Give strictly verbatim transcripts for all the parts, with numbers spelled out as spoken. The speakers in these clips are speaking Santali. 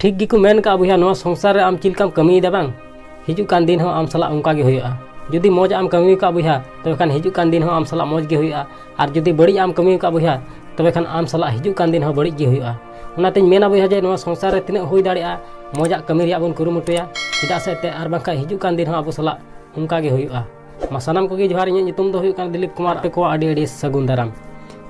ᱴᱷᱤᱠ ᱜᱮᱠᱚ ᱢᱮᱱ ᱠᱟᱜᱼᱟ ᱵᱚᱭᱦᱟ, ᱱᱚᱣᱟ ᱥᱚᱝᱥᱟᱨ ᱨᱮ ᱟᱢ ᱪᱮᱫ ᱞᱮᱠᱟᱢ ᱠᱟᱹᱢᱤᱭᱮᱫᱟ ᱵᱟᱝ, ᱦᱤᱡᱩᱜ ᱠᱟᱱ ᱫᱤᱱ ᱦᱚᱸ ᱟᱢ ᱥᱟᱞᱟᱜ ᱚᱱᱠᱟ ᱜᱮ ᱦᱩᱭᱩᱜᱼᱟ᱾ ᱡᱩᱫᱤ ᱢᱚᱡᱽ ᱟᱜ ᱮᱢ ᱠᱟᱹᱢᱤ ᱟᱠᱟᱫ ᱵᱚᱭᱦᱟ, ᱛᱚᱵᱮ ᱠᱷᱟᱱ ᱦᱤᱡᱩᱜ ᱠᱟᱱ ᱫᱤᱱ ᱦᱚᱸ ᱟᱢ ᱥᱟᱞᱟᱜ ᱢᱚᱡᱽ ᱜᱮ ᱦᱩᱭᱩᱜᱼᱟ᱾ ᱟᱨ ᱡᱩᱫᱤ ᱵᱟᱹᱲᱤᱡ ᱟᱜ ᱮᱢ ᱠᱟᱹᱢᱤ ᱟᱠᱟᱫ ᱵᱚᱭᱦᱟ, ᱛᱚᱵᱮ ᱠᱷᱟᱱ ᱟᱢ ᱥᱟᱞᱟᱜ ᱦᱤᱡᱩᱜ ᱠᱟᱱ ᱫᱤᱱ ᱦᱚᱸ ᱵᱟᱹᱲᱤᱡ ᱜᱮ ᱦᱩᱭᱩᱜᱼᱟ᱾ ᱚᱱᱟᱛᱤᱧ ᱢᱮᱱᱟ ᱵᱚᱭᱦᱟ ᱡᱮ ᱱᱚᱣᱟ ᱥᱚᱝᱥᱟᱨ ᱨᱮ ᱛᱤᱱᱟᱹᱜ ᱦᱩᱭ ᱫᱟᱲᱮᱭᱟᱜᱼᱟ, ᱢᱚᱡᱽ ᱟᱜ ᱠᱟᱹᱢᱤ ᱨᱮᱭᱟᱜ ᱵᱚᱱ ᱠᱩᱨᱩᱢᱩᱴᱩᱭᱟ, ᱪᱮᱫᱟᱜ ᱥᱮ ᱮᱱᱛᱮᱫ ᱟᱨ ᱵᱟᱝᱠᱷᱟᱱ ᱦᱤᱡᱩᱜ ᱠᱟᱱ ᱫᱤᱱ ᱦᱚᱸ ᱟᱵᱚ ᱥᱟᱞᱟᱜ ᱚᱱᱠᱟ ᱜᱮ ᱦᱩᱭᱩᱜᱼᱟ᱾ ᱢᱟ ᱥᱟᱱᱟᱢ ᱠᱚᱜᱮ ᱡᱚᱦᱟᱨ, ᱤᱧᱟᱹᱜ ᱧᱩᱛᱩᱢ ᱫᱚ ᱦᱩᱭᱩᱜ ᱠᱟᱱᱟ ᱫᱤᱞᱤᱯ ᱠᱩᱢᱟᱨ᱾ ᱟᱯᱮ ᱠᱚᱣᱟᱜ ᱟᱹᱰᱤ ᱟᱹᱰᱤ ᱥᱟᱹᱜᱩᱱ ᱫᱟᱨᱟᱢ᱾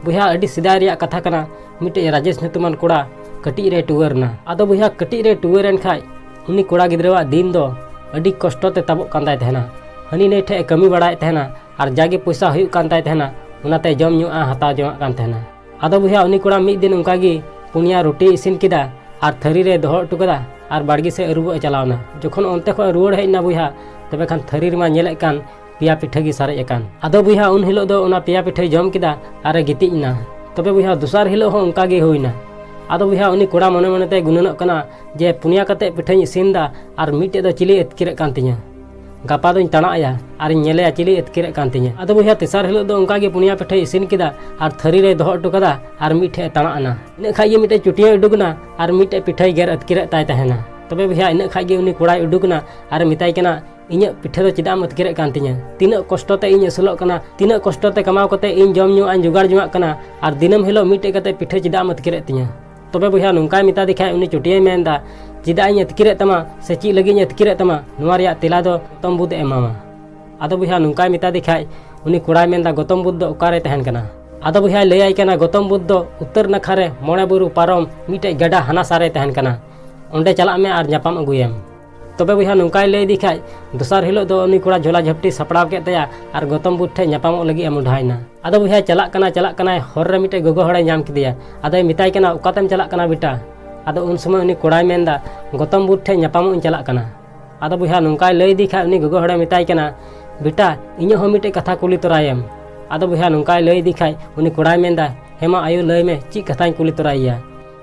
ᱵᱚᱭᱦᱟ, ᱟᱹᱰᱤ ᱥᱮᱫᱟᱭ ᱨᱮᱭᱟᱜ ᱠᱟᱛᱷᱟ ᱠᱟᱱᱟ, ᱢᱤᱫᱴᱮᱡ ᱨᱟᱡᱮᱥ ᱧᱩᱛᱩᱢᱟᱱ ᱠᱚᱲᱟ ᱠᱟᱹᱴᱤᱡ ᱨᱮᱭ ᱴᱩᱣᱟᱹᱨ ᱮᱱᱟ᱾ ᱟᱫᱚ ᱵᱚᱭᱦᱟ, ᱠᱟᱹᱴᱤᱡ ᱨᱮ ᱴᱩᱣᱟᱹᱨ ᱮᱱ ᱠᱷᱟᱡ ᱩᱱᱤ ᱠᱚᱲᱟ ᱜᱤᱫᱽᱨᱟᱹᱣᱟᱜ ᱫᱤᱱ ᱫᱚ ᱟᱹᱰᱤ ᱠᱚᱥᱴᱚ ᱛᱮ ᱛᱟᱵᱚᱜ ᱠᱟᱱ ᱛᱟᱭ ᱛᱟᱦᱮᱱᱟ᱾ ᱦᱟᱹᱱᱤ ᱱᱟᱹᱭ ᱴᱷᱮᱡ ᱮ ᱠᱟᱹᱢᱤ ᱵᱟᱲᱟᱭᱮᱫ ᱛᱟᱦᱮᱱᱟ ᱟᱨ ᱡᱟᱜᱮ ᱯᱚᱭᱥᱟ ᱦᱩᱭᱩᱜ ᱠᱟᱱ ᱛᱟᱭ ᱛᱟᱦᱮᱱᱟ, ᱚᱱᱟᱛᱮ ᱡᱚᱢ ᱧᱩᱣᱟᱜ ᱮ ᱦᱟᱛᱟᱣ ᱡᱚᱝᱟᱜ ᱠᱟᱱ ᱛᱟᱦᱮᱱᱟ᱾ ᱟᱫᱚ ᱵᱚᱭᱦᱟ, ᱩᱱᱤ ᱠᱚᱲᱟ ᱢᱤᱫ ᱫᱤᱱ ᱚᱱᱠᱟ ᱜᱮ ᱯᱩᱱᱭᱟ ᱨᱩᱴᱤᱭ ᱤᱥᱤᱱ ᱠᱮᱫᱟ ᱟᱨ ᱛᱷᱟᱹᱨᱤ ᱨᱮ ᱫᱚᱦᱚ ᱦᱚᱴᱚ ᱠᱟᱫᱟ ᱟᱨ ᱵᱟᱲᱜᱮ ᱥᱮᱫ ᱟᱹᱨᱩᱵᱚᱜ ᱮ ᱪᱟᱞᱟᱣ ᱮᱱᱟ᱾ ᱡᱚᱠᱷᱚᱱ ᱚᱱᱛᱮ ᱠᱷᱚᱱ ᱨᱩᱣᱟᱹᱲ ᱦᱮᱡ ᱮᱱᱟ ᱵᱚᱭᱦᱟ, ᱛᱚᱵᱮ ᱠᱷᱟᱱ ᱛᱷᱟᱹᱨᱤ ᱨᱮᱢᱟ ᱧᱮᱞᱮᱫ ᱠᱟᱱ ᱯᱮᱭᱟ ᱯᱤᱴᱷᱟᱹ ᱜᱮ ᱥᱟᱨᱮᱡ ᱟᱠᱟᱱ᱾ ᱟᱫᱚ ᱵᱚᱭᱦᱟ, ᱩᱱ ᱦᱤᱞᱳᱜ ᱫᱚ ᱚᱱᱟ ᱯᱮᱭᱟ ᱯᱤᱴᱷᱟᱹᱭ ᱡᱚᱢ ᱠᱮᱫᱟ ᱟᱨ ᱮ ᱜᱤᱛᱤᱡ ᱮᱱᱟ᱾ ᱛᱚᱵᱮ ᱵᱚᱭᱦᱟ, ᱫᱚᱥᱟᱨ ᱦᱤᱞᱳᱜ ᱦᱚᱸ ᱚᱱᱠᱟ ᱜᱮ ᱦᱩᱭᱱᱟ᱾ ᱟᱫᱚ ᱵᱚᱭᱦᱟ, ᱩᱱᱤ ᱠᱚᱲᱟ ᱢᱚᱱᱮ ᱢᱚᱱᱮ ᱛᱮᱭ ᱜᱩᱱᱟᱹᱱᱚᱜ ᱠᱟᱱᱟ ᱡᱮ ᱯᱩᱱᱭᱟ ᱠᱟᱛᱮ ᱯᱤᱴᱷᱟᱹᱧ ᱤᱥᱤᱱ ᱮᱫᱟ ᱟᱨ ᱢᱤᱫᱴᱮᱡ ᱫᱚ ᱪᱤᱞᱤ ᱟᱹᱛᱠᱤᱨᱮᱫ ᱠᱟᱱ ᱛᱤᱧᱟ᱾ ᱜᱟᱯᱟ ᱫᱚᱧ ᱛᱟᱬᱟᱜ ᱟᱭᱟ ᱟᱨᱤᱧ ᱧᱮᱞᱮᱭᱟ ᱪᱤᱞᱤ ᱟᱹᱛᱠᱤᱨᱮᱫ ᱠᱟᱱ ᱛᱤᱧᱟ᱾ ᱟᱫᱚ ᱵᱚᱭᱦᱟ, ᱛᱮᱥᱟᱨ ᱦᱤᱞᱳᱜ ᱫᱚ ᱚᱱᱠᱟ ᱜᱮ ᱯᱩᱱᱭᱟ ᱯᱤᱴᱷᱟᱹᱭ ᱤᱥᱤᱱ ᱠᱮᱫᱟ ᱟᱨ ᱛᱷᱟᱹᱨᱤ ᱨᱮᱭ ᱫᱚᱦᱚ ᱦᱚᱴᱚ ᱠᱟᱫᱟ ᱟᱨ ᱢᱤᱫ ᱴᱷᱮᱡ ᱮ ᱛᱟᱬᱟᱜ ᱮᱱᱟ᱾ ᱤᱱᱟᱹᱜ ᱠᱷᱟᱡ ᱜᱮ ᱢᱤᱫᱴᱮᱡ ᱪᱩᱴᱭᱟᱹᱭ ᱩᱰᱩᱠ ᱮᱱᱟ ᱟᱨ ᱢᱤᱫᱴᱮᱡ ᱯᱤᱴᱷᱟᱹᱭ ᱜᱮᱨ ᱟᱹᱛᱠᱤᱨᱮᱫ ᱛᱟᱭ ᱛᱟᱦᱮᱱᱟ᱾ ᱛᱚᱵᱮ ᱵᱚᱭᱦᱟ, ᱤᱱᱟᱹᱜ ᱠᱷᱟᱡ ᱜᱮ ᱩᱱᱤ ᱠᱚᱲᱟᱭ ᱩᱰᱩᱠ ᱮᱱᱟ ᱟᱨ ᱮ ᱢᱮᱛᱟᱭ ᱠᱟᱱᱟ, "ᱤᱧᱟᱹᱜ ᱯᱤᱴᱷᱟᱹ ᱫᱚ ᱪᱮᱫᱟᱜ ᱮᱢ ᱟᱹᱛᱠᱤᱨᱮᱫ ᱠᱟᱱ ᱛᱤᱧᱟ? ᱛᱤᱱᱟᱹᱜ ᱠᱚᱥᱴᱚ ᱛᱮ ᱤᱧ ᱟᱹᱥᱩᱞᱚᱜ ᱠᱟᱱᱟ, ᱛᱤᱱᱟᱹᱜ ᱠᱚᱥᱴᱚ ᱛᱮ ᱠᱟᱢᱟᱣ ᱠᱟᱛᱮ ᱤᱧ ᱡᱚᱢ ᱧᱩᱣᱟᱜ ᱤᱧ ᱡᱚᱜᱟᱲ ᱡᱚᱝᱟᱜ ᱠᱟᱱᱟ, ᱟᱨ ᱫᱤᱱᱟᱹᱢ ᱦᱤᱞᱳᱜ ᱢᱤᱫᱴᱮᱡ ᱠᱟᱛᱮ ᱯᱤᱴᱷᱟᱹ ᱪᱮᱫᱟᱜ ᱮᱢ ᱟᱹᱛᱠᱤᱨᱮᱫ ᱛᱤᱧᱟ?" ᱛᱚᱵᱮ ᱵᱚᱭᱦᱟ, ᱱᱚᱝᱠᱟᱭ ᱢᱮᱛᱟ ᱫᱮ ᱠᱷᱟᱡ ᱩᱱᱤ ᱪᱩᱴᱭᱟᱹᱭ ᱢᱮᱱᱫᱟ, "ᱪᱮᱫᱟᱜ ᱤᱧ ᱟᱹᱛᱠᱤᱨᱮᱫ ᱛᱟᱢᱟ ᱥᱮ ᱪᱮᱫ ᱞᱟᱹᱜᱤᱫ ᱤᱧ ᱟᱹᱛᱠᱤᱨᱮᱫ ᱛᱟᱢᱟ, ᱱᱚᱣᱟ ᱨᱮᱭᱟᱜ ᱛᱮᱞᱟ ᱫᱚ ᱜᱚᱛᱚᱢ ᱵᱩᱫᱷ ᱮ ᱮᱢᱟᱢᱟ᱾" ᱟᱫᱚ ᱵᱚᱭᱦᱟ, ᱱᱚᱝᱠᱟᱭ ᱢᱮᱛᱟ ᱫᱮ ᱠᱷᱟᱡ ᱩᱱᱤ ᱠᱚᱲᱟᱭ ᱢᱮᱱᱫᱟ, "ᱜᱚᱛᱚᱢ ᱵᱩᱫᱷ ᱫᱚ ᱚᱠᱟᱨᱮ ᱛᱟᱦᱮᱱ ᱠᱟᱱᱟ?" ᱟᱫᱚ ᱵᱚᱭᱦᱟᱭ ᱞᱟᱹᱭᱟᱭ ᱠᱟᱱᱟ, "ᱜᱚᱛᱚᱢ ᱵᱩᱫᱷ ᱫᱚ ᱩᱛᱛᱚᱨ ᱱᱟᱠᱷᱟ ᱨᱮ ᱢᱚᱬᱮ ᱵᱩᱨᱩ ᱯᱟᱨᱚᱢ ᱢᱤᱫᱴᱮᱡ ᱜᱟᱰᱟ ᱦᱟᱱᱟ ᱥᱟᱨᱮ ᱛᱟᱦᱮᱱ ᱠᱟᱱᱟ, ᱚᱸᱰᱮ ᱪᱟᱞᱟᱜ ᱢᱮ ᱟᱨ ᱧᱟᱯᱟᱢ ᱟᱹᱜᱩᱭᱮᱢ᱾" ᱛᱚᱵᱮ ᱵᱚᱭᱦᱟ, ᱱᱚᱝᱠᱟᱭ ᱞᱟᱹᱭ ᱤᱫᱤ ᱠᱷᱟᱡ ᱫᱚᱥᱟᱨ ᱦᱤᱞᱳᱜ ᱫᱚ ᱩᱱᱤ ᱠᱚᱲᱟ ᱡᱷᱚᱞᱟ ᱡᱷᱟᱹᱯᱴᱤ ᱥᱟᱯᱲᱟᱣ ᱠᱮᱫ ᱛᱟᱭᱟ ᱟᱨ ᱜᱚᱛᱚᱢ ᱵᱩᱫᱷ ᱴᱷᱮᱡ ᱧᱟᱯᱟᱢᱚᱜ ᱞᱟᱹᱜᱤᱫ ᱮ ᱢᱚᱦᱰᱟᱭᱮᱱᱟ᱾ ᱟᱫᱚ ᱵᱚᱭᱦᱟ, ᱪᱟᱞᱟᱜ ᱠᱟᱱᱟ ᱪᱟᱞᱟᱜ ᱠᱟᱱᱟᱭ, ᱦᱚᱨ ᱨᱮ ᱢᱤᱫᱴᱮᱡ ᱜᱚᱜᱚ ᱦᱚᱲᱮ ᱧᱟᱢ ᱠᱮᱫᱮᱭᱟ᱾ ᱟᱫᱚᱭ ᱢᱮᱛᱟᱭ ᱠᱟᱱᱟ, "ᱚᱠᱟ ᱛᱮᱢ ᱪᱟᱞᱟᱜ ᱠᱟᱱᱟ ᱵᱮᱴᱟ?" ᱟᱫᱚ ᱩᱱ ᱥᱚᱢᱚᱭ ᱩᱱᱤ ᱠᱚᱲᱟᱭ ᱢᱮᱱᱫᱟ, "ᱜᱚᱛᱚᱢ ᱵᱩᱫᱷ ᱴᱷᱮᱡ ᱧᱟᱯᱟᱢᱚᱜ ᱤᱧ ᱪᱟᱞᱟᱜ ᱠᱟᱱᱟ᱾" ᱟᱫᱚ ᱵᱚᱭᱦᱟ, ᱱᱚᱝᱠᱟᱭ ᱞᱟᱹᱭ ᱤᱫᱤ ᱠᱷᱟᱡ ᱩᱱᱤ ᱜᱚᱜᱚ ᱦᱚᱲᱮ ᱢᱮᱛᱟᱭ ᱠᱟᱱᱟ, "ᱵᱮᱴᱟ, ᱤᱧᱟᱹᱜ ᱦᱚᱸ ᱢᱤᱫᱴᱮᱡ ᱠᱟᱛᱷᱟ ᱠᱩᱞᱤ ᱛᱚᱨᱟᱭᱮᱢ᱾" ᱟᱫᱚ ᱵᱚᱭᱦᱟ, ᱱᱚᱝᱠᱟᱭ ᱞᱟᱹᱭ ᱤᱫᱤ ᱠᱷᱟᱡ ᱩᱱᱤ ᱠᱚᱲᱟᱭ ᱢᱮᱱᱫᱟ, "ᱦᱮᱸ ᱢᱟ ᱟᱭᱳ, ᱞᱟᱹᱭ ᱢᱮ, ᱪᱮᱫ ᱠᱟᱛᱷᱟᱧ ᱠᱩᱞᱤ ᱛᱚᱨᱟᱭᱮᱭᱟ?"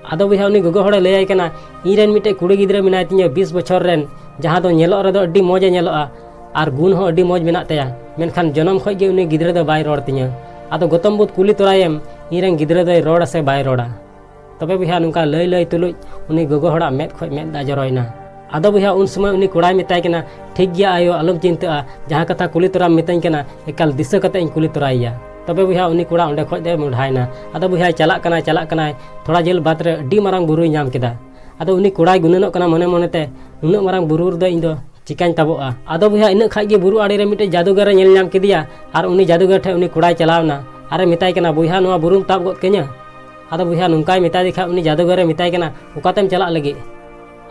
ᱟᱫᱚ ᱵᱚᱭᱦᱟ, ᱩᱱᱤ ᱜᱚᱜᱚ ᱦᱚᱲᱮ ᱞᱟᱹᱭᱟᱭ ᱠᱟᱱᱟ, "ᱤᱧ ᱨᱮᱱ ᱢᱤᱫᱴᱮᱡ ᱠᱩᱲᱤ ᱜᱤᱫᱽᱨᱟᱹ ᱢᱮᱱᱟᱭ ᱛᱤᱧᱟᱹ ᱵᱤᱥ ᱵᱚᱪᱷᱚᱨ ᱨᱮᱱ, ᱡᱟᱦᱟᱸ ᱫᱚ ᱧᱮᱞᱚᱜ ᱨᱮᱫᱚ ᱟᱹᱰᱤ ᱢᱚᱡᱽ ᱮ ᱧᱮᱞᱚᱜᱼᱟ ᱟᱨ ᱜᱩᱱ ᱦᱚᱸ ᱟᱹᱰᱤ ᱢᱚᱡᱽ ᱢᱮᱱᱟᱜ ᱛᱟᱭᱟ, ᱢᱮᱱᱠᱷᱟᱱ ᱡᱚᱱᱚᱢ ᱠᱷᱚᱡ ᱜᱮ ᱩᱱᱤ ᱜᱤᱫᱽᱨᱟᱹ ᱫᱚ ᱵᱟᱭ ᱨᱚᱲ ᱛᱤᱧᱟᱹ᱾ ᱟᱫᱚ ᱜᱚᱛᱚᱢ ᱵᱩᱫᱷ ᱠᱩᱞᱤ ᱛᱚᱨᱟᱭᱮᱢ, ᱤᱧ ᱨᱮᱱ ᱜᱤᱫᱽᱨᱟᱹ ᱫᱚᱭ ᱨᱚᱲᱟ ᱥᱮ ᱵᱟᱭ ᱨᱚᱲᱟ?" ᱛᱚᱵᱮ ᱵᱚᱭᱦᱟ, ᱱᱚᱝᱠᱟ ᱞᱟᱹᱭ ᱞᱟᱹᱭ ᱛᱩᱞᱩᱡ ᱩᱱᱤ ᱜᱚᱜᱚ ᱦᱚᱲᱟᱜ ᱢᱮᱫ ᱠᱷᱚᱱ ᱢᱮᱫ ᱫᱟᱜ ᱡᱚᱨᱚᱭᱮᱱᱟ᱾ ᱟᱫᱚ ᱵᱚᱭᱦᱟ, ᱩᱱ ᱥᱚᱢᱚᱭ ᱩᱱᱤ ᱠᱚᱲᱟᱭ ᱢᱮᱛᱟᱭ ᱠᱟᱱᱟ, "ᱴᱷᱤᱠ ᱜᱮᱭᱟ ᱟᱭᱳ, ᱟᱞᱚᱢ ᱪᱤᱱᱛᱟᱹᱜᱼᱟ, ᱡᱟᱦᱟᱸ ᱠᱟᱛᱷᱟ ᱠᱩᱞᱤ ᱛᱚᱨᱟᱢ ᱢᱤᱛᱟᱹᱧ ᱠᱟᱱᱟ, ᱮᱠᱟᱞ ᱫᱤᱥᱟᱹ ᱠᱟᱛᱮ ᱤᱧ ᱠᱩᱞᱤ ᱛᱚᱨᱟᱭᱮᱭᱟ᱾" ᱛᱚᱵᱮ ᱵᱚᱭᱦᱟ, ᱩᱱᱤ ᱠᱚᱲᱟ ᱚᱸᱰᱮ ᱠᱷᱚᱱ ᱫᱚᱭ ᱢᱚᱰᱦᱟᱭᱮᱱᱟ᱾ ᱟᱫᱚ ᱵᱚᱭᱦᱟ, ᱪᱟᱞᱟᱜ ᱠᱟᱱᱟᱭ, ᱪᱟᱞᱟᱜ ᱠᱟᱱᱟᱭ, ᱛᱷᱚᱲᱟ ᱡᱷᱟᱹᱞ ᱵᱟᱫ ᱨᱮ ᱟᱹᱰᱤ ᱢᱟᱨᱟᱝ ᱵᱩᱨᱩᱭ ᱧᱟᱢ ᱠᱮᱫᱟ᱾ ᱟᱫᱚ ᱩᱱᱤ ᱠᱚᱲᱟᱭ ᱜᱩᱱᱟᱹᱱᱚᱜ ᱠᱟᱱᱟ ᱢᱚᱱᱮ ᱢᱚᱱᱮᱛᱮ, "ᱱᱩᱱᱟᱹᱜ ᱢᱟᱨᱟᱝ ᱵᱩᱨᱩ ᱨᱮᱫᱚ ᱤᱧ ᱫᱚ ᱪᱤᱠᱟᱹᱧ ᱛᱟᱵᱚᱜᱼᱟ?" ᱟᱫᱚ ᱵᱚᱭᱦᱟ, ᱤᱱᱟᱹᱜ ᱠᱷᱟᱡ ᱜᱮ ᱵᱩᱨᱩ ᱟᱲᱮ ᱨᱮ ᱢᱤᱫᱴᱮᱡ ᱡᱟᱫᱩᱜᱟᱨᱮ ᱧᱮᱞ ᱧᱟᱢ ᱠᱮᱫᱮᱭᱟ ᱟᱨ ᱩᱱᱤ ᱡᱟᱫᱩᱜᱟᱨ ᱴᱷᱮᱡ ᱩᱱᱤ ᱠᱚᱲᱟᱭ ᱪᱟᱞᱟᱣ ᱮᱱᱟ ᱟᱨᱮ ᱢᱮᱛᱟᱭ ᱠᱟᱱᱟ, "ᱵᱚᱭᱦᱟ, ᱱᱚᱣᱟ ᱵᱩᱨᱩᱢ ᱛᱟᱵ ᱜᱚᱫ ᱠᱟᱹᱧᱟ?" ᱟᱫᱚ ᱵᱚᱭᱦᱟ, ᱱᱚᱝᱠᱟᱭ ᱢᱮᱛᱟ ᱫᱮ ᱠᱷᱟᱡ ᱩᱱᱤ ᱡᱟᱫᱩᱜᱟᱨᱮ ᱢᱮᱛᱟᱭ ᱠᱟᱱᱟ, "ᱚᱠᱟᱛᱮᱢ ᱪᱟᱞᱟᱜ ᱞᱟᱹᱜᱤᱫ?"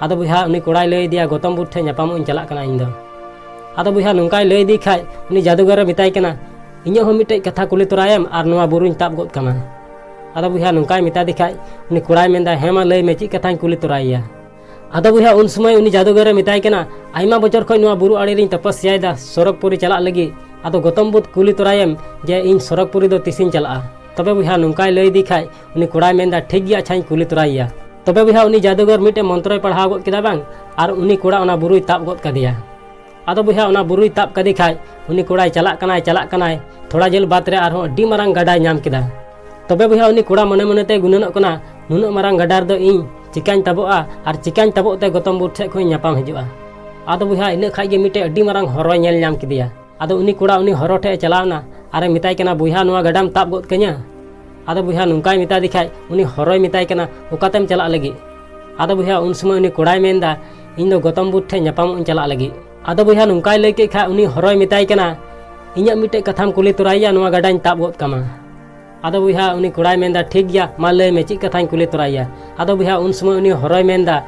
ᱟᱫᱚ ᱵᱚᱭᱦᱟ, ᱩᱱᱤ ᱠᱚᱲᱟᱭ ᱞᱟᱹᱭ ᱟᱫᱮᱭᱟ, "ᱜᱚᱛᱚᱢ ᱵᱩᱫᱷ ᱴᱷᱮᱡ ᱧᱟᱯᱟᱢᱚᱜ ᱤᱧ ᱪᱟᱞᱟᱜ ᱠᱟᱱᱟ ᱤᱧ ᱫᱚ᱾" ᱟᱫᱚ ᱵᱚᱭᱦᱟ, ᱱᱚᱝᱠᱟᱭ ᱞᱟᱹᱭ ᱟᱫᱮ ᱠᱷᱟᱡ ᱩᱱᱤ ᱡᱟᱫᱩᱜᱟᱨᱮ ᱢᱮᱛᱟᱭ ᱠᱟᱱᱟ, "ᱤᱧᱟᱹᱜ ᱦᱚᱸ ᱢᱤᱫᱴᱮᱡ ᱠᱟᱛᱷᱟ ᱠᱩᱞᱤ ᱛᱚᱨᱟᱭᱮᱢ ᱟᱨ ᱱᱚᱣᱟ ᱵᱩᱨᱩᱧ ᱛᱟᱵ ᱜᱚᱫ ᱠᱟᱢᱟ᱾" ᱟᱫᱚ ᱵᱚᱭᱦᱟ, ᱱᱚᱝᱠᱟᱭ ᱢᱮᱛᱟ ᱫᱮ ᱠᱷᱟᱡ ᱩᱱᱤ ᱠᱚᱲᱟᱭ ᱢᱮᱱᱫᱟ, "ᱦᱮᱸ ᱢᱟ ᱞᱟᱹᱭ ᱢᱮ, ᱪᱮᱫ ᱠᱟᱛᱷᱟᱧ ᱠᱩᱞᱤ ᱛᱚᱨᱟᱭᱮᱭᱟ?" ᱟᱫᱚ ᱵᱚᱭᱦᱟ, ᱩᱱ ᱥᱚᱢᱚᱭ ᱩᱱᱤ ᱡᱟᱫᱩᱜᱟᱨᱮ ᱢᱮᱛᱟᱭ ᱠᱟᱱᱟ, "ᱟᱭᱢᱟ ᱵᱚᱪᱷᱚᱨ ᱠᱷᱚᱡ ᱱᱚᱣᱟ ᱵᱩᱨᱩ ᱟᱲᱮ ᱨᱤᱧ ᱛᱚᱯᱚᱥᱭᱟᱭᱮᱫᱟ ᱥᱚᱨᱚᱜᱽᱯᱩᱨᱤ ᱪᱟᱞᱟᱜ ᱞᱟᱹᱜᱤᱫ, ᱟᱫᱚ ᱜᱚᱛᱚᱢ ᱵᱩᱫᱷ ᱠᱩᱞᱤ ᱛᱚᱨᱟᱭᱮᱢ ᱡᱮ ᱤᱧ ᱥᱚᱨᱚᱜᱽᱯᱩᱨᱤ ᱫᱚ ᱛᱤᱥᱤᱧ ᱪᱟᱞᱟᱜᱼᱟ?" ᱛᱚᱵᱮ ᱵᱚᱭᱦᱟ, ᱱᱚᱝᱠᱟᱭ ᱞᱟᱹᱭ ᱟᱫᱮ ᱠᱷᱟᱡ ᱩᱱᱤ ᱠᱚᱲᱟᱭ ᱢᱮᱱᱫᱟ, "ᱴᱷᱤᱠ ᱜᱮᱭᱟ, ᱟᱪᱪᱷᱟᱧ ᱠᱩᱞᱤ ᱛᱚᱨᱟᱭᱮᱭᱟ᱾" ᱛᱚᱵᱮ ᱵᱚᱭᱦᱟ, ᱩᱱᱤ ᱡᱟᱫᱩᱜᱟᱨ ᱢᱤᱫᱴᱮᱡ ᱢᱚᱱᱛᱨᱚᱭ ᱯᱟᱲᱦᱟᱣ ᱜᱚᱫ ᱠᱮᱫᱟ ᱵᱟᱝ, ᱟᱨ ᱩᱱᱤ ᱠᱚᱲᱟ ᱚᱱᱟ ᱵᱩᱨᱩᱭ ᱛᱟᱵ ᱜᱚᱫ ᱠᱟᱫᱮᱭᱟ᱾ ᱟᱫᱚ ᱵᱚᱭᱦᱟ, ᱚᱱᱟ ᱵᱩᱨᱩᱭ ᱛᱟᱵ ᱠᱟᱫᱮ ᱠᱷᱟᱡ ᱩᱱᱤ ᱠᱚᱲᱟᱭ ᱪᱟᱞᱟᱜ ᱠᱟᱱᱟᱭ, ᱪᱟᱞᱟᱜ ᱠᱟᱱᱟᱭ, ᱛᱷᱚᱲᱟ ᱡᱷᱟᱹᱞ ᱵᱟᱫ ᱨᱮ ᱟᱨᱦᱚᱸ ᱟᱹᱰᱤ ᱢᱟᱨᱟᱝ ᱜᱟᱰᱟᱭ ᱧᱟᱢ ᱠᱮᱫᱟ᱾ ᱛᱚᱵᱮ ᱵᱚᱭᱦᱟ, ᱩᱱᱤ ᱠᱚᱲᱟ ᱢᱚᱱᱮ ᱢᱚᱱᱮ ᱛᱮᱭ ᱜᱩᱱᱟᱹᱱᱚᱜ ᱠᱟᱱᱟ, "ᱱᱩᱱᱟᱹᱜ ᱢᱟᱨᱟᱝ ᱜᱟᱰᱟ ᱨᱮᱫᱚ ᱤᱧ ᱪᱤᱠᱟᱹᱧ ᱛᱟᱵᱚᱜᱼᱟ ᱟᱨ ᱪᱤᱠᱟᱹᱧ ᱛᱟᱵᱚᱜ ᱛᱮ ᱜᱚᱛᱚᱢ ᱵᱩᱫᱷ ᱴᱷᱮᱡ ᱠᱷᱚᱱ ᱤᱧ ᱧᱟᱯᱟᱢ ᱦᱤᱡᱩᱜᱼᱟ?" ᱟᱫᱚ ᱵᱚᱭᱦᱟ, ᱤᱱᱟᱹ ᱠᱷᱟᱡ ᱜᱮ ᱢᱤᱫᱴᱮᱡ ᱟᱹᱰᱤ ᱢᱟᱨᱟᱝ ᱦᱚᱨᱚᱭ ᱧᱮᱞ ᱧᱟᱢ ᱠᱮᱫᱮᱭᱟ᱾ ᱟᱫᱚ ᱩᱱᱤ ᱠᱚᱲᱟ ᱩᱱᱤ ᱦᱚᱨᱚ ᱴᱷᱮᱡ ᱮ ᱪᱟᱞᱟᱣ ᱮᱱᱟ ᱟᱨᱮ ᱢᱮᱛᱟᱭ ᱠᱟᱱᱟ, "ᱵᱚᱭᱦᱟ, ᱱᱚᱣᱟ ᱜᱟᱰᱟᱢ ᱛᱟᱵ ᱜᱚᱫ ᱠᱟᱹᱧᱟ?" ᱟᱫᱚ ᱵᱚᱭᱦᱟ, ᱱᱚᱝᱠᱟᱭ ᱢᱮᱛᱟ ᱫᱮ ᱠᱷᱟᱡ ᱩᱱᱤ ᱦᱚᱨᱚᱭ ᱢᱮᱛᱟᱭ ᱠᱟᱱᱟ, "ᱚᱠᱟᱛᱮᱢ ᱪᱟᱞᱟᱜ ᱞᱟᱹᱜᱤᱫ?" ᱟᱫᱚ ᱵᱚᱭᱦᱟ, ᱩᱱ ᱥᱚᱢᱚᱭ ᱩᱱᱤ ᱠᱚᱲᱟᱭ ᱢᱮᱱᱫᱟ, "ᱤᱧ ᱫᱚ ᱜᱚᱛᱚᱢ ᱵᱩᱫᱷ ᱴᱷᱮᱡ ᱧᱟᱯᱟᱢᱚᱜ ᱤᱧ ᱪᱟᱞᱟᱜ ᱞᱟᱹᱜᱤᱫ᱾" ᱟᱫᱚ ᱵᱚᱭᱦᱟ, ᱱᱚᱝᱠᱟᱭ ᱞᱟᱹᱭ ᱠᱮᱫ ᱠᱷᱟᱡ ᱩᱱᱤ ᱦᱚᱨᱚᱭ ᱢᱮᱛᱟᱭ ᱠᱟᱱᱟ, "ᱤᱧᱟᱹᱜ ᱢᱤᱫᱴᱮᱡ ᱠᱟᱛᱷᱟᱢ ᱠᱩᱞᱤ ᱛᱚᱨᱟᱭᱮᱭᱟ, ᱱᱚᱣᱟ ᱜᱟᱰᱟᱧ ᱛᱟᱵ ᱜᱚᱫ ᱠᱟᱢᱟ᱾" ᱟᱫᱚ ᱵᱚᱭᱦᱟ, ᱩᱱᱤ ᱠᱚᱲᱟᱭ ᱢᱮᱱᱫᱟ, "ᱴᱷᱤᱠ ᱜᱮᱭᱟ, ᱢᱟ ᱞᱟᱹᱭ ᱢᱮ, ᱪᱮᱫ ᱠᱟᱛᱷᱟᱧ ᱠᱩᱞᱤ ᱛᱚᱨᱟᱭᱮᱭᱟ?" ᱟᱫᱚ ᱵᱚᱭᱦᱟ, ᱩᱱ ᱥᱚᱢᱚᱭ ᱩᱱᱤ ᱦᱚᱨᱚᱭ ᱢᱮᱱᱫᱟ,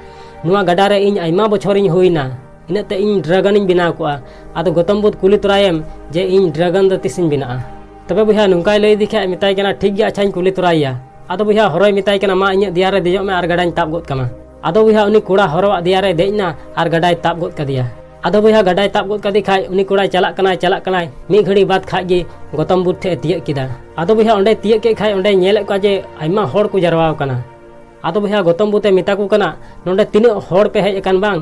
"ᱱᱚᱣᱟ ᱜᱟᱰᱟ ᱨᱮ ᱤᱧ ᱟᱭᱢᱟ ᱵᱚᱪᱷᱚᱨᱤᱧ ᱦᱩᱭᱱᱟ, ᱤᱱᱟᱹᱜ ᱛᱮ ᱤᱧ ᱰᱨᱟᱜᱚᱱᱤᱧ ᱵᱮᱱᱟᱣ ᱠᱚᱜᱼᱟ᱾ ᱟᱫᱚ ᱜᱚᱛᱚᱢ ᱵᱩᱫᱷ ᱠᱩᱞᱤ ᱛᱚᱨᱟᱭᱮᱢ ᱡᱮ ᱤᱧ ᱰᱨᱟᱜᱚᱱ ᱫᱚ ᱛᱤᱥᱤᱧ ᱵᱮᱱᱟᱜᱼᱟ?" ᱛᱚᱵᱮ ᱵᱚᱭᱦᱟ, ᱱᱚᱝᱠᱟᱭ ᱞᱟᱹᱭ ᱟᱫᱮ ᱠᱷᱟᱡ ᱢᱮᱛᱟᱭ ᱠᱟᱱᱟ, "ᱴᱷᱤᱠ ᱜᱮᱭᱟ, ᱟᱪᱪᱷᱟᱧ ᱠᱩᱞᱤ ᱛᱚᱨᱟᱭᱮᱭᱟ᱾" ᱟᱫᱚ ᱵᱚᱭᱦᱟ, ᱦᱚᱨᱚᱭ ᱢᱮᱛᱟᱭ ᱠᱟᱱᱟ, "ᱢᱟ ᱤᱧᱟᱹᱜ ᱫᱮᱭᱟ ᱨᱮ ᱫᱮᱡᱚᱜ ᱢᱮ ᱟᱨ ᱜᱟᱰᱟᱧ ᱛᱟᱵ ᱜᱚᱫ ᱠᱟᱢᱟ᱾" ᱟᱫᱚ ᱵᱚᱭᱦᱟ, ᱩᱱᱤ ᱠᱚᱲᱟ ᱦᱚᱨᱚᱣᱟᱜ ᱫᱮᱭᱟ ᱨᱮᱭ ᱫᱮᱡ ᱮᱱᱟ ᱟᱨ ᱜᱟᱰᱟᱭ ᱛᱟᱵ ᱜᱚᱫ ᱠᱟᱫᱮᱭᱟ᱾ ᱟᱫᱚ ᱵᱚᱭᱦᱟ, ᱜᱟᱰᱟᱭ ᱛᱟᱵ ᱜᱚᱫ ᱠᱟᱫᱮ ᱠᱷᱟᱡ ᱩᱱᱤ ᱠᱚᱲᱟᱭ ᱪᱟᱞᱟᱜ ᱠᱟᱱᱟᱭ, ᱪᱟᱞᱟᱜ ᱠᱟᱱᱟᱭ, ᱢᱤᱫ ᱜᱷᱟᱹᱲᱤ ᱵᱟᱫ ᱠᱷᱟᱡ ᱜᱮ ᱜᱚᱛᱚᱢ ᱵᱩᱫᱷ ᱴᱷᱮᱡ ᱮ ᱛᱤᱭᱟᱹᱜ ᱠᱮᱫᱟ᱾ ᱟᱫᱚ ᱵᱚᱭᱦᱟ, ᱚᱸᱰᱮ ᱛᱤᱭᱟᱹᱜ ᱠᱮᱫ ᱠᱷᱟᱡ ᱚᱸᱰᱮ ᱧᱮᱞᱮᱫ ᱠᱚᱣᱟ ᱡᱮ ᱟᱭᱢᱟ ᱦᱚᱲ ᱠᱚ ᱡᱟᱨᱣᱟ ᱟᱠᱟᱱᱟ᱾ ᱟᱫᱚ ᱵᱚᱭᱦᱟ, ᱜᱚᱛᱚᱢ ᱵᱩᱫᱷ ᱮ ᱢᱮᱛᱟ ᱠᱚ ᱠᱟᱱᱟ, "ᱱᱚᱸᱰᱮ ᱛᱤᱱᱟᱹᱜ ᱦᱚᱲ ᱯᱮ ᱦᱮᱡ ᱟᱠᱟᱱ ᱵᱟᱝ?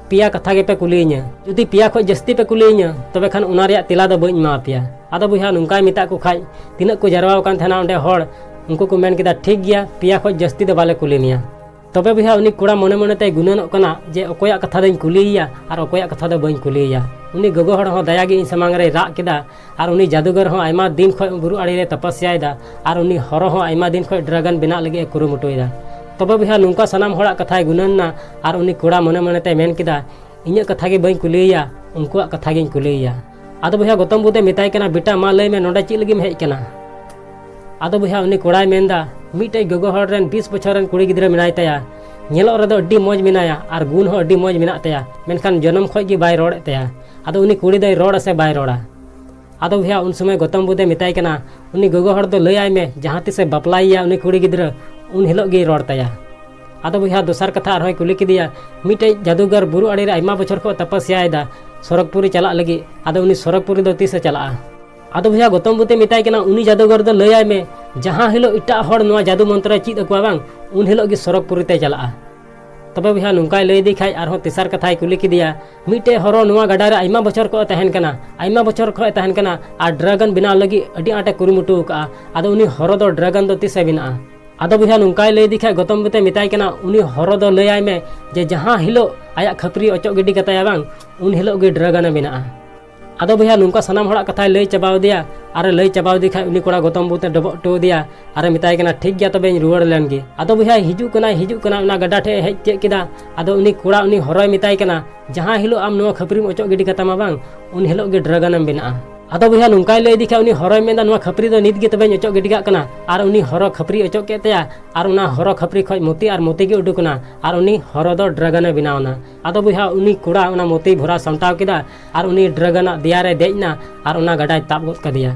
ᱯᱮᱭᱟ ᱠᱟᱛᱷᱟ ᱜᱮᱯᱮ ᱠᱩᱞᱤᱭᱤᱧᱟ᱾ ᱡᱩᱫᱤ ᱯᱮᱭᱟ ᱠᱷᱚᱡ ᱡᱟᱹᱥᱛᱤ ᱯᱮ ᱠᱩᱞᱤᱭᱤᱧᱟ, ᱛᱚᱵᱮ ᱠᱷᱟᱱ ᱚᱱᱟ ᱨᱮᱭᱟᱜ ᱛᱮᱞᱟ ᱫᱚ ᱵᱟᱹᱧ ᱮᱢᱟ ᱯᱮᱭᱟ᱾" ᱟᱫᱚ ᱵᱚᱭᱦᱟ, ᱱᱚᱝᱠᱟᱭ ᱢᱮᱛᱟᱫ ᱠᱚ ᱠᱷᱟᱡ, ᱛᱤᱱᱟᱹᱜ ᱠᱚ ᱡᱟᱨᱣᱟ ᱟᱠᱟᱱ ᱛᱟᱦᱮᱱᱟ ᱚᱸᱰᱮ ᱦᱚᱲ, ᱩᱱᱠᱩ ᱠᱚ ᱢᱮᱱ ᱠᱮᱫᱟ, "ᱴᱷᱤᱠ ᱜᱮᱭᱟ, ᱯᱮᱭᱟ ᱠᱷᱚᱡ ᱡᱟᱹᱥᱛᱤ ᱫᱚ ᱵᱟᱞᱮ ᱠᱩᱞᱤ ᱢᱮᱭᱟ᱾" ᱛᱚᱵᱮ ᱵᱚᱭᱦᱟ, ᱩᱱᱤ ᱠᱚᱲᱟ ᱢᱚᱱᱮ ᱢᱚᱱᱮ ᱛᱮᱭ ᱜᱩᱱᱟᱹᱱᱚᱜ ᱠᱟᱱᱟ ᱡᱮ ᱚᱠᱚᱭᱟᱜ ᱠᱟᱛᱷᱟ ᱫᱚᱧ ᱠᱩᱞᱤᱭᱮᱭᱟ ᱟᱨ ᱚᱠᱚᱭᱟᱜ ᱠᱟᱛᱷᱟ ᱫᱚ ᱵᱟᱹᱧ ᱠᱩᱞᱤᱭᱮᱭᱟ᱾ ᱩᱱᱤ ᱜᱚᱜᱚ ᱦᱚᱲ ᱦᱚᱸ ᱫᱟᱭᱟ ᱜᱮ ᱤᱧ ᱥᱟᱢᱟᱝ ᱨᱮᱭ ᱨᱟᱜ ᱠᱮᱫᱟ ᱟᱨ ᱩᱱᱤ ᱡᱟᱫᱩᱜᱚᱨ ᱦᱚᱸ ᱟᱭᱢᱟ ᱫᱤᱱ ᱠᱷᱚᱡ ᱵᱩᱨᱩ ᱟᱲᱮ ᱨᱮ ᱛᱟᱯᱟᱥᱭᱟᱭᱮᱫᱟ ᱟᱨ ᱩᱱᱤ ᱦᱚᱨᱚ ᱦᱚᱸ ᱟᱭᱢᱟ ᱫᱤᱱ ᱠᱷᱚᱡ ᱰᱨᱟᱜᱚᱱ ᱵᱮᱱᱟᱜ ᱞᱟᱹᱜᱤᱫ ᱮ ᱠᱩᱨᱩᱢᱩᱴᱩᱭᱮᱫᱟ᱾ ᱛᱚᱵᱮ ᱵᱚᱭᱦᱟ, ᱱᱚᱝᱠᱟ ᱥᱟᱱᱟᱢ ᱦᱚᱲᱟᱜ ᱠᱟᱛᱷᱟᱭ ᱜᱩᱱᱟᱹᱱ ᱱᱟ ᱟᱨ ᱩᱱᱤ ᱠᱚᱲᱟ ᱢᱚᱱᱮ ᱢᱚᱱᱮ ᱛᱮᱭ ᱢᱮᱱ ᱠᱮᱫᱟ, "ᱤᱧᱟᱹᱜ ᱠᱟᱛᱷᱟ ᱜᱮ ᱵᱟᱹᱧ ᱠᱩᱞᱤᱭᱮᱭᱟ, ᱩᱱᱠᱩᱣᱟᱜ ᱠᱟᱛᱷᱟ ᱜᱤᱧ ᱠᱩᱞᱤᱭᱮᱭᱟ᱾" ᱟᱫᱚ ᱵᱚᱭᱦᱟ, ᱜᱚᱛᱚᱢ ᱵᱩᱫᱷᱮ ᱢᱮᱛᱟᱭ ᱠᱟᱱᱟ, "ᱵᱮᱴᱟ, ᱢᱟ ᱞᱟᱹᱭ ᱢᱮ, ᱱᱚᱰᱮ ᱪᱮᱫ ᱞᱟᱹᱜᱤᱫ ᱮᱢ ᱦᱮᱡ ᱠᱟᱱᱟ?" ᱟᱫᱚ ᱵᱚᱭᱦᱟ, ᱩᱱᱤ ᱠᱚᱲᱟᱭ ᱢᱮᱱᱫᱟ, ᱢᱤᱫᱴᱮᱡ ᱜᱚᱜᱚ ᱦᱚᱲ ᱨᱮᱱ ᱵᱤᱥ ᱵᱚᱪᱷᱚᱨ ᱨᱮᱱ ᱠᱩᱲᱤ ᱜᱤᱫᱽᱨᱟᱹ ᱢᱮᱱᱟᱭ ᱛᱟᱭᱟ, ᱧᱮᱞᱚᱜ ᱨᱮᱫᱚ ᱟᱹᱰᱤ ᱢᱚᱡᱽ ᱢᱮᱱᱟᱭᱟ ᱟᱨ ᱜᱩᱱ ᱦᱚᱸ ᱟᱹᱰᱤ ᱢᱚᱡᱽ ᱢᱮᱱᱟᱜ ᱛᱟᱭᱟ, ᱢᱮᱱᱠᱷᱟᱱ ᱡᱚᱱᱚᱢ ᱠᱷᱚᱡ ᱜᱮ ᱵᱟᱭ ᱨᱚᱲᱮᱫ ᱛᱟᱭᱟ᱾ ᱟᱫᱚ ᱩᱱᱤ ᱠᱩᱲᱤ ᱫᱚᱭ ᱨᱚᱲ ᱟᱥᱮ ᱵᱟᱭ ᱨᱚᱲᱟ? ᱟᱫᱚ ᱵᱚᱭᱦᱟ, ᱩᱱ ᱥᱚᱢᱚᱭ ᱜᱚᱛᱚᱢ ᱵᱩᱫᱷᱮ ᱢᱮᱛᱟᱭ ᱠᱟᱱᱟ, ᱩᱱᱤ ᱜᱚᱜᱚ ᱦᱚᱲ ᱫᱚ ᱞᱟᱹᱭᱟᱭ ᱢᱮ, ᱡᱟᱦᱟᱸ ᱛᱤᱥᱮ ᱵᱟᱯᱞᱟᱭᱮᱭᱟ ᱩᱱᱤ ᱠᱩᱲᱤ ᱜᱤᱫᱽᱨᱟᱹ, ᱩᱱ ᱦᱤᱞᱳᱜ ᱜᱮᱭ ᱨᱚᱲ ᱛᱟᱭᱟ᱾ ᱟᱫᱚ ᱵᱚᱭᱦᱟ, ᱫᱚᱥᱟᱨ ᱠᱟᱛᱷᱟ ᱟᱨᱦᱚᱸᱭ ᱠᱩᱞᱤ ᱠᱮᱫᱮᱭᱟ, ᱢᱤᱫᱴᱮᱡ ᱡᱟᱫᱩᱜᱚᱨ ᱵᱩᱨᱩ ᱟᱲᱮ ᱨᱮ ᱟᱭᱢᱟ ᱵᱚᱪᱷᱚᱨ ᱠᱷᱚᱱ ᱛᱟᱯᱟᱥᱭᱟᱭᱮᱫᱟ ᱥᱚᱨᱚᱜᱽᱯᱩᱨᱤ ᱪᱟᱞᱟᱜ ᱞᱟᱹᱜᱤᱫ, ᱟᱫᱚ ᱩᱱᱤ ᱥᱚᱨᱚᱜᱽᱯᱩᱨᱤ ᱫᱚ ᱛᱤᱥᱮ ᱪᱟᱞᱟᱜᱼᱟ? ᱟᱫᱚ ᱵᱚᱭᱦᱟ, ᱜᱚᱛᱚᱢ ᱵᱩᱫᱷᱮ ᱢᱮᱛᱟᱭ ᱠᱟᱱᱟ, ᱩᱱᱤ ᱡᱟᱫᱩᱜᱚᱨ ᱫᱚ ᱞᱟᱹᱭᱟᱭ ᱢᱮ, ᱡᱟᱦᱟᱸ ᱦᱤᱞᱳᱜ ᱮᱴᱟᱜ ᱦᱚᱲ ᱱᱚᱣᱟ ᱡᱟᱫᱩ ᱢᱚᱱᱛᱨᱚᱭ ᱪᱮᱫ ᱟᱠᱚᱣᱟ ᱵᱟᱝ, ᱩᱱ ᱦᱤᱞᱳᱜ ᱜᱮ ᱥᱚᱨᱚᱜᱽᱯᱩᱨᱤ ᱛᱮᱭ ᱪᱟᱞᱟᱜᱼᱟ᱾ ᱛᱚᱵᱮ ᱵᱚᱭᱦᱟ, ᱱᱚᱝᱠᱟᱭ ᱞᱟᱹᱭ ᱤᱫᱤ ᱠᱷᱟᱡ ᱟᱨᱦᱚᱸ ᱛᱮᱥᱟᱨ ᱠᱟᱛᱷᱟᱭ ᱠᱩᱞᱤ ᱠᱮᱫᱮᱭᱟ, ᱢᱤᱫᱴᱮᱡ ᱦᱚᱨᱚ ᱱᱚᱣᱟ ᱜᱟᱰᱟ ᱨᱮ ᱟᱭᱢᱟ ᱵᱚᱪᱷᱚᱨ ᱠᱷᱚᱱ ᱛᱟᱦᱮᱱ ᱠᱟᱱᱟ, ᱟᱭᱢᱟ ᱵᱚᱪᱷᱚᱨ ᱠᱷᱚᱱ ᱛᱟᱦᱮᱱ ᱠᱟᱱᱟ ᱟᱨ ᱰᱨᱟᱜᱚᱱ ᱵᱮᱱᱟᱣ ᱞᱟᱹᱜᱤᱫ ᱟᱹᱰᱤ ᱟᱸᱴᱮ ᱠᱩᱨᱩᱢᱩᱴᱩ ᱟᱠᱟᱫᱼᱟ᱾ ᱟᱫᱚ ᱩᱱᱤ ᱦᱚᱨᱚ ᱫᱚ ᱰᱨᱟᱜᱚᱱ ᱫᱚ ᱛᱤᱥᱮ ᱵᱮᱱᱟᱜᱼᱟ? ᱟᱫᱚ ᱵᱚᱭᱦᱟ, ᱱᱚᱝᱠᱟᱭ ᱞᱟᱹᱭ ᱤᱫᱤ ᱠᱷᱟᱡ ᱜᱚᱛᱚᱢ ᱵᱩᱫᱷᱮ ᱢᱮᱛᱟᱭ ᱠᱟᱱᱟ, ᱩᱱᱤ ᱦᱚᱨᱚ ᱫᱚ ᱞᱟᱹᱭᱟᱭ ᱢᱮ ᱡᱮ ᱡᱟᱦᱟᱸ ᱦᱤᱞᱳᱜ ᱟᱭᱟᱜ ᱠᱷᱟᱹᱯᱨᱤ ᱚᱪᱚᱜ ᱜᱤᱰᱤ ᱠᱟᱛᱟᱭᱟ ᱵᱟᱝ, ᱩᱱ ᱦᱤᱞᱳᱜ ᱜᱮ ᱰᱨᱟᱜᱚᱱᱮ ᱵᱮᱱᱟᱜᱼᱟ᱾ ᱟᱫᱚ ᱵᱚᱭᱦᱟ, ᱱᱚᱝᱠᱟ ᱥᱟᱱᱟᱢ ᱦᱚᱲᱟᱜ ᱠᱟᱛᱷᱟᱭ ᱞᱟᱹᱭ ᱪᱟᱵᱟᱣ ᱟᱫᱮᱭᱟ᱾ ᱟᱨᱮ ᱞᱟᱹᱭ ᱪᱟᱵᱟᱣ ᱟᱫᱮ ᱠᱷᱟᱡ ᱩᱱᱤ ᱠᱚᱲᱟ ᱜᱚᱛᱚᱢ ᱵᱩᱫᱷᱮ ᱰᱚᱵᱚᱜ ᱦᱚᱴᱚ ᱟᱫᱮᱭᱟ ᱟᱨᱮ ᱢᱮᱛᱟᱭ ᱠᱟᱱᱟ, ᱴᱷᱤᱠ ᱜᱮᱭᱟ, ᱛᱚᱵᱮᱧ ᱨᱩᱣᱟᱹᱲ ᱞᱮᱱ ᱜᱮ᱾ ᱟᱫᱚ ᱵᱚᱭᱦᱟ, ᱦᱤᱡᱩᱜ ᱠᱟᱱᱟᱭ, ᱦᱤᱡᱩᱜ ᱠᱟᱱᱟᱭ, ᱚᱱᱟ ᱜᱟᱰᱟ ᱴᱷᱮᱡ ᱮ ᱦᱮᱡ ᱛᱤᱭᱟᱹᱜ ᱠᱮᱫᱟ᱾ ᱟᱫᱚ ᱩᱱᱤ ᱠᱚᱲᱟ ᱩᱱᱤ ᱦᱚᱨᱚᱭ ᱢᱮᱛᱟᱭ ᱠᱟᱱᱟ, ᱡᱟᱦᱟᱸ ᱦᱤᱞᱳᱜ ᱟᱢ ᱱᱚᱣᱟ ᱠᱷᱟᱹᱯᱨᱤᱢ ᱚᱪᱚᱜ ᱜᱤᱰᱤ ᱠᱟᱛᱟᱢᱟ ᱵᱟᱝ, ᱩᱱ ᱦᱤᱞᱳᱜ ᱜᱮ ᱰᱨᱟᱜᱚᱱᱮᱢ ᱵᱮᱱᱟᱜᱼᱟ᱾ ᱟᱫᱚ ᱵᱚᱭᱦᱟ, ᱱᱚᱝᱠᱟᱭ ᱞᱟᱹᱭ ᱤᱫᱤ ᱠᱷᱟᱡ ᱩᱱᱤ ᱦᱚᱨᱚᱭ ᱢᱮᱱᱫᱟ, ᱱᱚᱣᱟ ᱠᱷᱟᱹᱯᱨᱤ ᱫᱚ ᱱᱤᱛ ᱜᱮ ᱛᱚᱵᱮᱧ ᱚᱪᱚᱜ ᱜᱤᱰᱤ ᱠᱟᱜ ᱠᱟᱱᱟ᱾ ᱟᱨ ᱩᱱᱤ ᱦᱚᱨᱚ ᱠᱷᱟᱹᱯᱨᱤ ᱚᱪᱚᱜ ᱠᱮᱫ ᱛᱟᱭᱟ ᱟᱨ ᱚᱱᱟ ᱦᱚᱨᱚ ᱠᱷᱟᱹᱯᱨᱤ ᱠᱷᱚᱡ ᱢᱚᱛᱤ ᱟᱨ ᱢᱚᱛᱤ ᱜᱮ ᱩᱰᱩᱠ ᱮᱱᱟ ᱟᱨ ᱩᱱᱤ ᱦᱚᱨᱚ ᱫᱚ ᱰᱨᱟᱜᱚᱱᱮ ᱵᱮᱱᱟᱣ ᱮᱱᱟ᱾ ᱟᱫᱚ ᱵᱚᱭᱦᱟ, ᱩᱱᱤ ᱠᱚᱲᱟ ᱚᱱᱟ ᱢᱚᱛᱤ ᱵᱷᱚᱨᱟ ᱥᱟᱢᱴᱟᱣ ᱠᱮᱫᱟ ᱟᱨ ᱩᱱᱤ ᱰᱨᱟᱜᱚᱱᱟᱜ ᱫᱮᱭᱟ ᱨᱮ ᱫᱮᱡ ᱮᱱᱟ ᱟᱨ ᱚᱱᱟ ᱜᱟᱰᱟᱭ ᱛᱟᱵ ᱜᱚᱫ ᱠᱟᱫᱮᱭᱟ᱾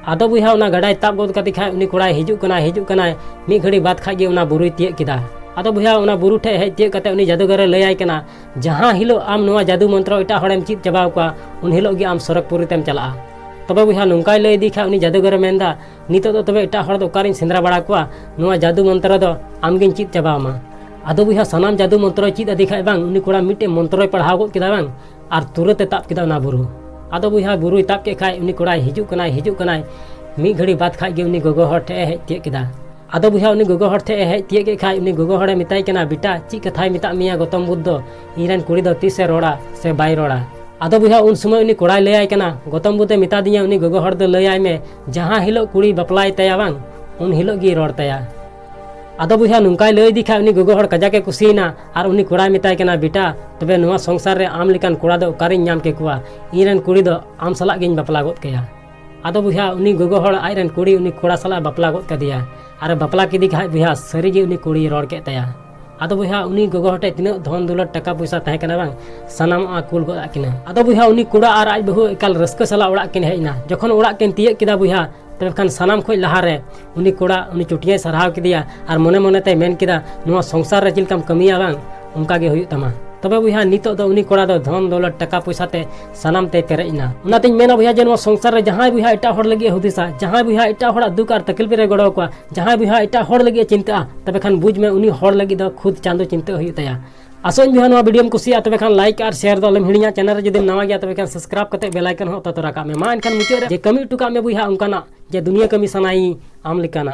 ᱟᱫᱚ ᱵᱚᱭᱦᱟ, ᱚᱱᱟ ᱜᱟᱰᱟᱭ ᱛᱟᱵ ᱜᱚᱫ ᱠᱟᱫᱮ ᱠᱷᱟᱡ ᱩᱱᱤ ᱠᱚᱲᱟᱭ ᱦᱤᱡᱩᱜ ᱠᱟᱱᱟᱭ, ᱦᱤᱡᱩᱜ ᱠᱟᱱᱟᱭ, ᱢᱤᱫ ᱜᱷᱟᱹᱲᱤ ᱵᱟᱫ ᱠᱷᱟᱡ ᱜᱮ ᱚᱱᱟ ᱵᱩᱨᱩᱭ ᱛᱤᱭᱟᱹᱜ ᱠᱮᱫᱟ᱾ ᱟᱫᱚ ᱵᱚᱭᱦᱟ, ᱚᱱᱟ ᱵᱩᱨᱩ ᱴᱷᱮᱡ ᱦᱮᱡ ᱛᱤᱭᱟᱹᱜ ᱠᱟᱛᱮ ᱩᱱᱤ ᱡᱟᱫᱩᱜᱚᱨᱮ ᱞᱟᱹᱭᱟᱭ ᱠᱟᱱᱟ, ᱡᱟᱦᱟᱸ ᱦᱤᱞᱳᱜ ᱟᱢ ᱱᱚᱣᱟ ᱡᱟᱫᱩ ᱢᱚᱱᱛᱨᱚ ᱮᱴᱟᱜ ᱦᱚᱲᱮᱢ ᱪᱮᱫ ᱪᱟᱵᱟᱣ ᱠᱚᱣᱟ, ᱩᱱ ᱦᱤᱞᱳᱜ ᱜᱮ ᱟᱢ ᱥᱚᱨᱚᱜᱽᱯᱩᱨᱤ ᱛᱮᱢ ᱪᱟᱞᱟᱜᱼᱟ᱾ ᱛᱚᱵᱮ ᱵᱚᱭᱦᱟ, ᱱᱚᱝᱠᱟᱭ ᱞᱟᱹᱭ ᱤᱫᱤ ᱠᱷᱟᱡ ᱩᱱᱤ ᱡᱟᱫᱩᱜᱚᱨᱮ ᱢᱮᱱᱫᱟ, ᱱᱤᱛᱚᱜ ᱫᱚ ᱛᱚᱵᱮ ᱮᱴᱟᱜ ᱦᱚᱲ ᱫᱚ ᱚᱠᱟᱨᱤᱧ ᱥᱮᱸᱫᱽᱨᱟ ᱵᱟᱲᱟ ᱠᱚᱣᱟ? ᱱᱚᱣᱟ ᱡᱟᱫᱩ ᱢᱚᱱᱛᱨᱚ ᱫᱚ ᱟᱢᱜᱤᱧ ᱪᱮᱫ ᱪᱟᱵᱟ ᱟᱢᱟ᱾ ᱟᱫᱚ ᱵᱚᱭᱦᱟ, ᱥᱟᱱᱟᱢ ᱡᱟᱫᱩ ᱢᱚᱱᱛᱨᱚᱭ ᱪᱮᱫ ᱟᱫᱮ ᱠᱷᱟᱡ ᱵᱟᱝ, ᱩᱱᱤ ᱠᱚᱲᱟ ᱢᱤᱫᱴᱮᱡ ᱢᱚᱱᱛᱨᱚᱭ ᱯᱟᱲᱦᱟᱣ ᱜᱚᱫ ᱠᱮᱫᱟ ᱵᱟᱝ, ᱟᱨ ᱛᱩᱨᱟᱹᱛ ᱮ ᱛᱟᱵ ᱠᱮᱫᱟ ᱚᱱᱟ ᱵᱩᱨᱩ᱾ ᱟᱫᱚ ᱵᱚᱭᱦᱟ, ᱵᱩᱨᱩᱭ ᱛᱟᱵ ᱠᱮᱫ ᱠᱷᱟᱡ ᱩᱱᱤ ᱠᱚᱲᱟᱭ ᱦᱤᱡᱩᱜ ᱠᱟᱱᱟᱭ, ᱦᱤᱡᱩᱜ ᱠᱟᱱᱟᱭ, ᱢᱤᱫ ᱜᱷᱟᱹᱲᱤ ᱵᱟᱫ ᱠᱷᱟᱡ ᱜᱮ ᱩᱱᱤ ᱜᱚᱜᱚ ᱦᱚᱲ ᱴᱷᱮᱡ ᱮ ᱦᱮᱡ ᱛᱤᱭᱟᱹᱜ ᱠᱮᱫᱟ᱾ ᱟᱫᱚ ᱵᱚᱭᱦᱟ, ᱩᱱᱤ ᱜᱚᱜᱚ ᱦᱚᱲ ᱴᱷᱮᱡ ᱮ ᱦᱮᱡ ᱛᱤᱭᱟᱹᱜ ᱠᱮᱫ ᱠᱷᱟᱡ ᱩᱱᱤ ᱜᱚᱜᱚ ᱦᱚᱲᱮ ᱢᱮᱛᱟᱭ ᱠᱟᱱᱟ, "ᱵᱮᱴᱟ, ᱪᱮᱫ ᱠᱟᱛᱷᱟᱭ ᱢᱮᱛᱟᱜ ᱢᱮᱭᱟ ᱜᱚᱛᱚᱢ ᱵᱩᱫᱷ ᱫᱚ? ᱤᱧ ᱨᱮᱱ ᱠᱩᱲᱤ ᱫᱚ ᱛᱤᱥ ᱮ ᱨᱚᱲᱟ ᱥᱮ ᱵᱟᱭ ᱨᱚᱲᱟ?" ᱟᱫᱚ ᱵᱚᱭᱦᱟ, ᱩᱱ ᱥᱚᱢᱚᱭ ᱩᱱᱤ ᱠᱚᱲᱟᱭ ᱞᱟᱹᱭᱟᱭ ᱠᱟᱱᱟ, "ᱜᱚᱛᱚᱢ ᱵᱩᱫᱷ ᱮ ᱢᱮᱛᱟ ᱫᱤᱧᱟ ᱩᱱᱤ ᱜᱚᱜᱚ ᱦᱚᱲ ᱫᱚ ᱞᱟᱹᱭᱟᱭ ᱢᱮ, ᱡᱟᱦᱟᱸ ᱦᱤᱞᱳᱜ ᱠᱩᱲᱤ ᱵᱟᱯᱞᱟᱭ ᱛᱟᱭᱟ ᱵᱟᱝ, ᱩᱱ ᱦᱤᱞᱳᱜ ᱜᱮᱭ ᱨᱚᱲ ᱛᱟᱭᱟ᱾" ᱟᱫᱚ ᱵᱚᱭᱦᱟ, ᱱᱚᱝᱠᱟᱭ ᱞᱟᱹᱭ ᱤᱫᱤ ᱠᱷᱟᱡ ᱩᱱᱤ ᱜᱚᱜᱚ ᱦᱚᱲ ᱠᱟᱡᱟᱠ ᱮ ᱠᱩᱥᱤᱭᱮᱱᱟ ᱟᱨ ᱩᱱᱤ ᱠᱚᱲᱟᱭ ᱢᱮᱛᱟᱭ ᱠᱟᱱᱟ, "ᱵᱮᱴᱟ, ᱛᱚᱵᱮ ᱱᱚᱣᱟ ᱥᱚᱝᱥᱟᱨ ᱨᱮ ᱟᱢ ᱞᱮᱠᱟᱱ ᱠᱚᱲᱟ ᱫᱚ ᱚᱠᱟᱨᱮᱧ ᱧᱟᱢ ᱠᱮᱠᱚᱣᱟ? ᱤᱧ ᱨᱮᱱ ᱠᱩᱲᱤ ᱫᱚ ᱟᱢ ᱥᱟᱞᱟᱜ ᱜᱤᱧ ᱵᱟᱯᱞᱟ ᱜᱚᱫ ᱠᱟᱭᱟ᱾" ᱟᱫᱚ ᱵᱚᱭᱦᱟ, ᱩᱱᱤ ᱜᱚᱜᱚ ᱦᱚᱲ ᱟᱡ ᱨᱮᱱ ᱠᱩᱲᱤ ᱩᱱᱤ ᱠᱚᱲᱟ ᱥᱟᱞᱟᱜ ᱮ ᱵᱟᱯᱞᱟ ᱜᱚᱫ ᱠᱟᱫᱮᱭᱟ᱾ ᱟᱨ ᱮ ᱵᱟᱯᱞᱟ ᱠᱮᱫᱮ ᱠᱷᱟᱡ ᱵᱚᱭᱦᱟ, ᱥᱟᱹᱨᱤ ᱜᱮ ᱩᱱᱤ ᱠᱩᱲᱤᱭ ᱨᱚᱲ ᱠᱮᱫ ᱛᱟᱭᱟ᱾ ᱟᱫᱚ ᱵᱚᱭᱦᱟ, ᱩᱱᱤ ᱜᱚᱜᱚ ᱦᱚᱲ ᱴᱷᱮᱡ ᱛᱤᱱᱟᱹᱜ ᱫᱷᱚᱱ ᱫᱚᱞᱚᱛ, ᱴᱟᱠᱟ ᱯᱚᱭᱥᱟ ᱛᱟᱦᱮᱸ ᱠᱟᱱᱟ ᱵᱟᱝ, ᱥᱟᱱᱟᱢᱟᱜ ᱮ ᱠᱩᱞ ᱜᱚᱫ ᱟᱫ ᱠᱤᱱᱟ᱾ ᱟᱫᱚ ᱵᱚᱭᱦᱟ, ᱩᱱᱤ ᱠᱚᱲᱟ ᱟᱨ ᱟᱡ ᱵᱟᱹᱦᱩ ᱮᱠᱟᱞ ᱨᱟᱹᱥᱠᱟᱹ ᱥᱟᱞᱟᱜ ᱚᱲᱟᱜ ᱠᱤᱱ ᱦᱮᱡ ᱮᱱᱟ᱾ ᱡᱚᱠᱷᱚᱱ ᱚᱲᱟᱜ ᱠᱤᱱ ᱛᱤᱭᱟᱹᱜ ᱠᱮᱫᱟ ᱵᱚᱭᱦᱟ, ᱛᱚᱵᱮ ᱠᱷᱟᱱ ᱥᱟᱱᱟᱢ ᱠᱷᱚᱡ ᱞᱟᱦᱟᱨᱮ ᱩᱱᱤ ᱠᱚᱲᱟ ᱩᱱᱤ ᱪᱩᱴᱤᱭᱟᱹᱭ ᱥᱟᱨᱦᱟᱣ ᱠᱮᱫᱮᱭᱟ ᱟᱨ ᱢᱚᱱᱮ ᱢᱚᱱᱮ ᱛᱮᱭ ᱢᱮᱱ ᱠᱮᱫᱟ, "ᱱᱚᱣᱟ ᱥᱚᱝᱥᱟᱨ ᱨᱮ ᱪᱮᱫ ᱞᱮᱠᱟᱢ ᱠᱟᱹᱢᱤᱭᱟ ᱵᱟᱝ, ᱚᱱᱠᱟ ᱜᱮ ᱦᱩᱭᱩᱜ ᱛᱟᱢᱟ᱾" ᱛᱚᱵᱮ ᱵᱚᱭᱦᱟ, ᱱᱤᱛᱚᱜ ᱫᱚ ᱩᱱᱤ ᱠᱚᱲᱟ ᱫᱚ ᱫᱷᱚᱱ ᱫᱚᱞᱚᱛ, ᱴᱟᱠᱟ ᱯᱚᱭᱥᱟ ᱛᱮ ᱥᱟᱱᱟᱢ ᱛᱮᱭ ᱯᱮᱨᱮᱡ ᱮᱱᱟ᱾ ᱚᱱᱟᱛᱤᱧ ᱢᱮᱱᱟ ᱵᱚᱭᱦᱟ, ᱡᱮ ᱱᱚᱣᱟ ᱥᱚᱝᱥᱟᱨ ᱨᱮ ᱡᱟᱦᱟᱸᱭ ᱵᱚᱭᱦᱟ ᱮᱴᱟᱜ ᱦᱚᱲ ᱞᱟᱹᱜᱤᱫ ᱮ ᱦᱩᱫᱤᱥᱟ, ᱡᱟᱦᱟᱸᱭ ᱵᱚᱭᱦᱟ ᱮᱴᱟᱜ ᱦᱚᱲᱟᱜ ᱫᱩᱠ ᱟᱨ ᱛᱟᱠᱞᱤᱯ ᱨᱮ ᱜᱚᱲᱚ ᱟᱠᱚᱣᱟ, ᱡᱟᱦᱟᱸᱭ ᱵᱚᱭᱦᱟ ᱮᱴᱟᱜ ᱦᱚᱲ ᱞᱟᱹᱜᱤᱫ ᱮ ᱪᱤᱱᱛᱟᱹᱜᱼᱟ, ᱛᱚᱵᱮ ᱠᱷᱟᱱ ᱵᱩᱡᱽ ᱢᱮ, ᱩᱱᱤ ᱦᱚᱲ ᱞᱟᱹᱜᱤᱫ ᱫᱚ ᱠᱷᱩᱫ ᱪᱟᱸᱫᱚ ᱪᱤᱱᱛᱟᱹ ᱦᱩᱭᱩᱜ ᱛᱟᱭᱟ᱾ ᱟᱥᱚᱜ ᱟᱹᱧ ᱵᱚᱭᱦᱟ, ᱱᱚᱣᱟ ᱵᱷᱤᱰᱤᱭᱳᱢ ᱠᱩᱥᱤᱭᱟᱜᱼᱟ, ᱛᱚᱵᱮ ᱠᱷᱟᱱ ᱞᱟᱭᱤᱠ ᱟᱨ ᱥᱮᱭᱟᱨ ᱫᱚ ᱟᱞᱚᱢ ᱦᱤᱲᱤᱧᱟ᱾ ᱪᱮᱱᱮᱞ ᱨᱮ ᱡᱩᱫᱤᱢ ᱱᱟᱣᱟ ᱜᱮᱭᱟ, ᱛᱚᱵᱮ ᱠᱷᱟᱱ ᱥᱟᱵᱥᱠᱨᱟᱭᱤᱵ ᱠᱟᱛᱮ ᱵᱮᱞ ᱟᱭᱠᱚᱱ ᱦᱚᱸ ᱚᱛᱟ ᱛᱚᱨᱟ ᱠᱟᱜ ᱢᱮ᱾ ᱢᱟ ᱮᱱᱠᱷᱟᱱ ᱢᱩᱪᱟᱹᱫ ᱨᱮ ᱡᱮ ᱠᱟᱹᱢᱤ ᱦᱚᱴᱚ ᱠᱟᱜ ᱢᱮ ᱵᱚᱭᱦᱟ ᱚᱱᱠᱟᱱᱟᱜ, ᱡᱮ ᱫᱩᱱᱤᱭᱟᱹ ᱠᱟᱹᱢᱤ ᱥᱟᱱᱟᱭᱤᱧ ᱟᱢ ᱞᱮᱠᱟᱱᱟᱜ᱾